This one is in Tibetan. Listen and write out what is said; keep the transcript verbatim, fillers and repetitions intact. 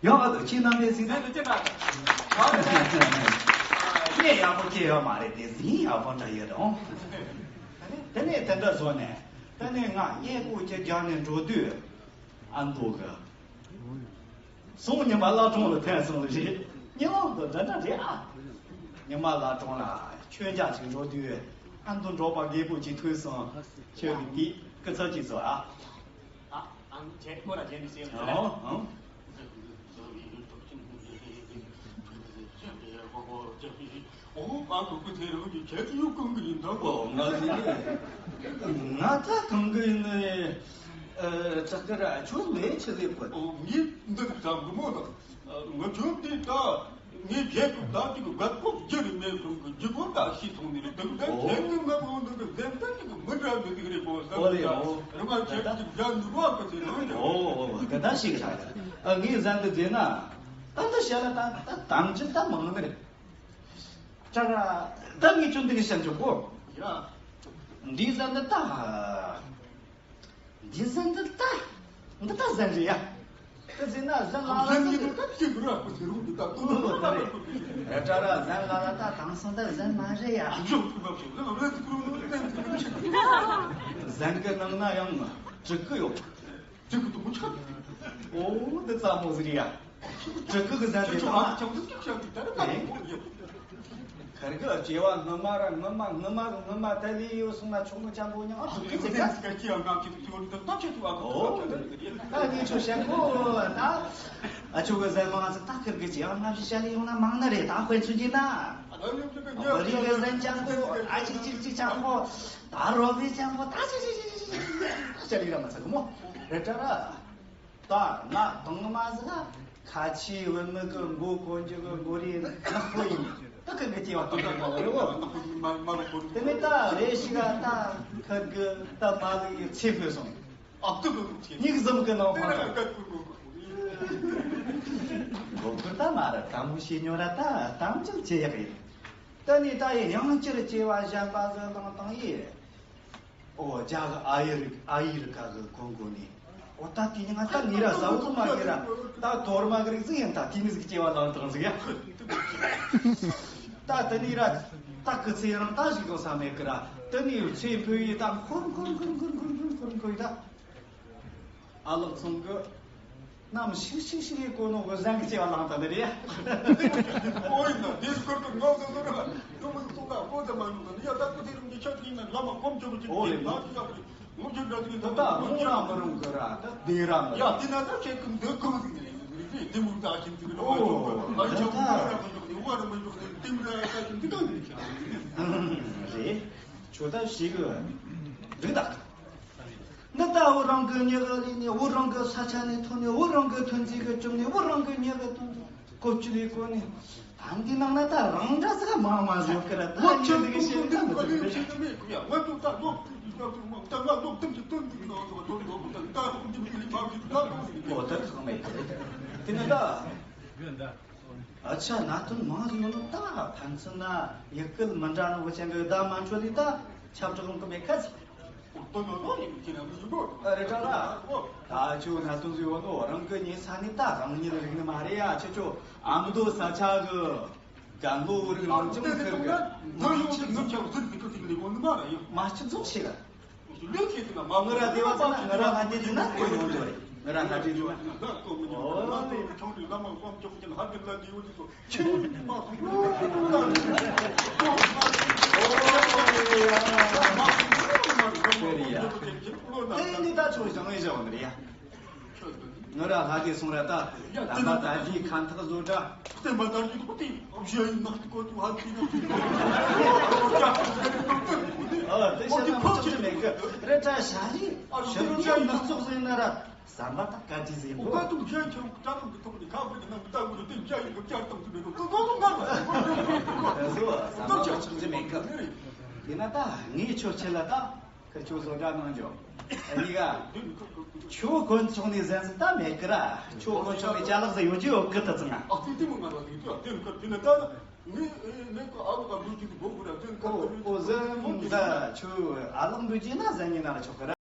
ཡང་ཨ་དུ་ཁྱེད་རྣམ་པས་གཟིགས་ན། ཁྱེད་ཀྱི་ཁྱེད་ཡག་པོ་སྐྱེ་ཡོད་མ་རེད་དེ་གཟིགས་ཡག་པོ་འདྲ་ཡོད་དང་། དེ་ནས་དེ་འདྲ་བཟོ་ནས་དེ་ནས་ང་གཉེན་པོ་ཅིག་རྒྱག་ནས་འགྲོ་དུས་ཨ་མདོ་གི་སོང་ཉི་མ་བླ་བྲང་ལ་ཐོན་སོང་རེད། ཉི་མ་འདི་འདྲ་འདྲ་རེད་ཨ། ཉི་མ་བླ་བྲང་ལ་མཆོད་མཇལ་ཅིག་འགྲོ་དུས་ཨ་མདོ་འབྲོག་པ་རྒད་པོ་ཅིག་ཐུག་སོང་། ཁྱོད་ཀྱི་དེ་སྐུ་ཚབ་ཅིག་བཟོ་ཨ། ཨ། ཨང་ཁྱེད་ཁོ་ར་ཁྱེད་ཀྱི་སེམས་ཨོ་ཨང་། ཨོ་ཨ་ཁུ་ཁུ་ཚེ་རིང་གི་ཁྱེད་ཀྱི་གཡུ་གང་གི་ཡིན་ད་གོ། ང་ཟེར་ནི་ང་ད་གང་གི་ཡིན་ནི། ཨ་ཙག་གི་ར་ཁྱོད་ལས་ཆི་ཟེར་གོ། ཨོ་ངས་འདི་རིགས་ད་མགོ་མོ་དང་། ང་ཁྱོད་འདི་ད་ངའི་རྒྱལ་ཁབ་ད་ཅིག་གི་རྒད་པོ་རྒྱུ་རེད་མེད་སོང་གི་རྒྱུ་གོ་ད་ཤི་སོང་ནི་རེད། དེ་གི་ད་ཨོ་ཁྱེད་ཀྱི་ང་གོ་འདི་གི་འཛེམ་ད་ཅིག་གི་མི་འདྲ་མི་འདུག་རེད་གོ་ས། ཨོ་ལེ་ཨོ། རི་མ་ཁྱེད་ཀྱི་རྒྱ་ནུ་བ་གི་ཟེར་ནོ། ཨོ་ཨོ་ད་ད་ཤི་གི་ད། ཨ་ངས་ཟན་དུ་བརྗེས་ན་ད་ད་བཤད་ན་ད་ད་དམ་ཅི་ད་མང་ནི་རེད། ཅ་ར་ད་ངས་ཁྱོད་འདི་གི་བཤད་འཇོག་གོ། ཡ། འདི་ཟན་དུ་ད། འདི་ཟན་འདི་ལྟ། འདི་ལྟ་ཟན་རེད་ཡ། དེ་ཟིན་ན་ཟན་ལ་ལ་ཟན་གྱི་ཟན་འདི་ལྟ་ཅིག་ར་ཁུ་ཟེར་རུང་འདི་ལྟ་ཏུ་ཏུ་ཏུ་ཏུ་རེད། རེད་དྲ་ར་ཟན་ལ་ལ་ལྟ་དང་སང་ད་ཟན་མ་རེད་ཡ། ཞོག་ཐུག་མ་ཞོག་ཟན་ལ་ལ་ཏུ་ཏུ་ཏུ་ཏུ་ཏུ། ཟན་གི་ནང་ན་ཡང་དྲུག་གི་ཡོད། ཅིག་གི་དུང་ཆ། ཨོ་འདི་ཙམ་མོ་ཟིག་རེད་ཡ། དྲུག་གི་གི་ཟན་དེ་དང་། ཁར་གི་སྐྱེ་བ་སྔ་མ་ར་སྔ་མ་སྔ་མ་སྔ་མ་ད་ལི་ཡོད་སོང་ན་ཆོག་ནི་ཅང་པོ་མྱང་ཨ་དྲུག་གི་ཟེར་ཀ་ཨོ་ད་ངས་ཆོ་བཤད་གོ་ན། ཨ་ཆོ་གི་ཟན་མང་ཟིག་ད་ཁར་གི་སྐྱེ་བ་སྔ་ཕྱི་བཤད་ལི་ཡོང་ན་མང་ན་རེད། ད་དཔེ་ཚུལ་གྱིས་ན་བོད་རིགས་གི་ཟན་ཅང་པོ་ཨ་ཅིག་ཅིག་ཅིག་ཅང་པོ་ད་རོ་བའི་ཅང་པོ་ད་ཅིག་ཅིག་ཅིག་ཅིག་བཤད་ལི་ར་མ་ཚ་གི་མོ་རེད་དྲ་ར། ད་ང་དང་མ་ཟིག་ཁ་ཆེའི་བུད་མེད་ཀྱི་མགོ་གོན་རྒྱུ་གི་མགོ་རིལ་ནག་པོ་ཡིན། ད་ཁིར་གི་སྐྱེ་བ་དང་དང་དང་རེད་བོ། དེ་ནས་ད་རེ་ཞིག་ཨ་ད་ཁིར་གི་ད་མ་ལུག་ཡི་ཚེ་འཕོས་སོང་། ཨ་ཏུ་གི་ཚེ་མིག་ཟུམ་གི་ནང་ཕོ་ན་ག་ཀུ་གུ་གུ། མགོ་ཁུར་ད་མ་ར་དཀའ་མོ་བྱེད་ཉོ་ར་ད་གཏམ་བརྗོད་བྱེད་ཡག་ཡིན། ད་ནི་ད་ཡི་ཡང་བསྐྱར་སྐྱེ་བ་གཞན་པ་ཟིག་བླངས་བཏང་ཡིན། ཨོ་རྒྱ་གི་ཨ་ཡི་རི་ཨ་ཡི་རི་ཁ་གི་གོང་གོ་ནས། ཨོ་ད་དེ་ནི་ང་ད་ངེད་ར་ཟ་འོག་མ་ངེད་ར་ད་དོར་མ་གི་རིགས་ཟིག་ཡིན། ད་དེ་ནི་ཟིག་སྐྱེ་བ་ལང་དྲང་ཟིག་ཡ། ད་དེ་ནི་ར་ད་གི་ཚེ་རང་ད་ཞིག་གང་ས་མེད་གི་ར། དེ་ནི་ཚེ་འཕོས་ཡི་ད་འཁོར་འཁོར་འཁོར་འཁོར་འཁོར་འཁོར་འཁོར་ཡི་ད། ཨ་ལགས་ཚང་གི། ནམ་ཤིག་ཤིག་ཤིག་གི་གོ་ནོ་གི་ཟན་གི་སྐྱེ་བ་ལང་ད་ནི་རེད། ཨོ་ཡིན་ན་དེ་སྐོར་དུ་ངོ་སོ་སོ་ར་ནུ་མི་སོང་ད་ཨོ་ད་མ་ནུ་ད་ཡ་ད་ཀུ་ཚེ་རིང་གི་ཆ་དེ་ཡིན་ན་བླ་མ་སྒོམ་ཆོག་གི་ཅིག་ཨོ་ཡིན་ན་ཡ་ངོ་ཆོད་འདྲ་ཅིག་ད་ད་ངོ་ར་མི་རུང་གི་ར་ད་དེ་ར་མི་ཡ་དེ་ན་ད་ཁྱེད་ཀུན་འདོད་ཁོ་ཟིག་ནི་རེད། དེ་མུར་ད་ཁྱིམ་ཅིག་ལ་ཨོ་ད་ཆ་ཀུ་ཚེ་ར་མི་འཇོག་ནི་ཨོ་ར་མི་འཇོག་ནི་དེ་མུར་ད་ཁྱིམ་ཅིག་ད་རེད། ཁྱོད་ད་ཞིག་རིག་ད། འདི་ལྟ་བུ་རང་གི་མྱི་གི་ལས་ནས་བུ་རང་གི་ས་ཆ་ནས་ཐོན་ནས་བུ་རང་གི་ཐོན་རྫས་གི་བཅོམ་ནས་བུ་རང་གི་མྱི་གི་ཐོན་རྫས་བཀོལ་སྤྱོད་ལས་གོ་ནས་ད་འདི་ནང་ན་ད་རང་འདྲ་ཟིག་མང་མ་ཟིག་ཡོད་ཀི་ར། ད་ཉིན་འདི་གི་ཤེས་ད་འདི་གི་ཤེས་ད་འདི་གི་ཡ་ང་ཚོ་ད་ལོག་ད་ལོག་དམ་གྱི་དོན་འདི་ནང་ད་ལོག་འདི་མི་ལི་མ་གི་ད་ལོག་འདི་དེ་ནས་ད། ཨ་ཆ་གནད་དོན་མང་ཟིག་ཡོད་ནོ་ད་ཕན་ཚུན་ན་ཡི་གེ་མི་འདྲ་ནོ་བོ་ཅན་གི་བརྡ་མ་འཕྲོད་ལི་ད་ཁྱབ་བསྒྲགས་ཡོང་གི་མེད་ཁ་ཚིག་ཨ་རེ་དྲ་ར། ད་ཁྱོད་གནད་དོན་ཟིག་ཡོད་ནོ་རང་གི་ཉེ་ས་ནས་ད་རང་ཉིད་རིག་ནི་མ་རེད་ཡ། ཁྱེད་ཁྱོད་ཨ་མདོ་ས་ཆ་གི་རྒན་ལོ་བུ་རིགས་ལང་ཅང་ཁིར་གི་མ་ཆི་ཛོ་མ་ཆི་ཛོ་ཤེས་ག་ང་ར་སྡེ་བ་ཚོ་ན་ང་ར་ལྷ་སྡེ་ཚོ་ན་ཁོ་ཡོང་འདོད་རེད། ང་ར་ལྷ་སྡེ་ཚོ་ན། ཨོ་ལེ། ཨེ་ནི་ད་ཆོ་བཞང་ཡེ་བཞང་ནི་རེད་ཡ། ང་ར་ལྷ་སྡེ་སོང་ར་ད། ད་ད་ད་ཅི་ཁ་འཐག་བཟོ་འདྲ། བསྟན་པ་དར་རྒྱས་ཐོག་དེ་གཞན་ཡིན་ནག་ཏུ་གོ་ཏུ་ཧ་ཅི་ནག་ཏུ་གོ། ཨ་དེ་བཤད་ན་མི་ཆོག་ཅི་མེད་གི་རེད་དྲ་ཤ་རི། ཤ་རི་ཡང་ནག་ཚོགས་ཟིན་ན་ར་བསམ་པ་ད་བཀའ་དྲིན་ཟིན་གོ། ད་དུང་གཞན་ཁྱོད་གྲྭ་ལམ་གི་ཐོག་ནས་ཁ་བར་གི་ནང་ལྟ་བུ་རུ་དེ་བྱ་ཡིན་གི་བྱ་སྟངས་ཀྱི་མེད་གི་ཏུ་ཏུ་ཏུ་ང་ལ་ཟོ་བསམ་པ་ཆོག་ཅི་མེད་གི་དེ་ན་ད་ངས་ཁྱོད་ཆེ་ལ་ད། ཁིར་ཆོ་བཟོ་འདྲ་གནང་རྒྱུ། ཨ་ནི་ག་ཁྱོད་དཀོན་མཆོག་ནས་གཟན་ཟིན་ད་མེད་གི་ར། ཁྱོད་དཀོན་མཆོག་ནས་ཅ་ལག་ཟིག་ཡོད་རྒྱུ་ཡོད་གི་ད་ཙི་ང་། ཨ་ཙི་ཙི་མོ་ང་ལ་ཟིག་ཙི་ཨ་ཙི་ཁ་ཙི་ན་ད་ནི་ནི་ཨ་ལོ་ག་འགྲོ་རྒྱུ་གི་སྒོ་གུ་ར་ཙི་ཁ་ཨོ་ཨོ་གཟན་ད་ཁྱོད་ཨ་ལོ་འགྲོ་རྒྱུ་ན་གཟན་ཉི་ན་ར་ཆོག་གི་ར།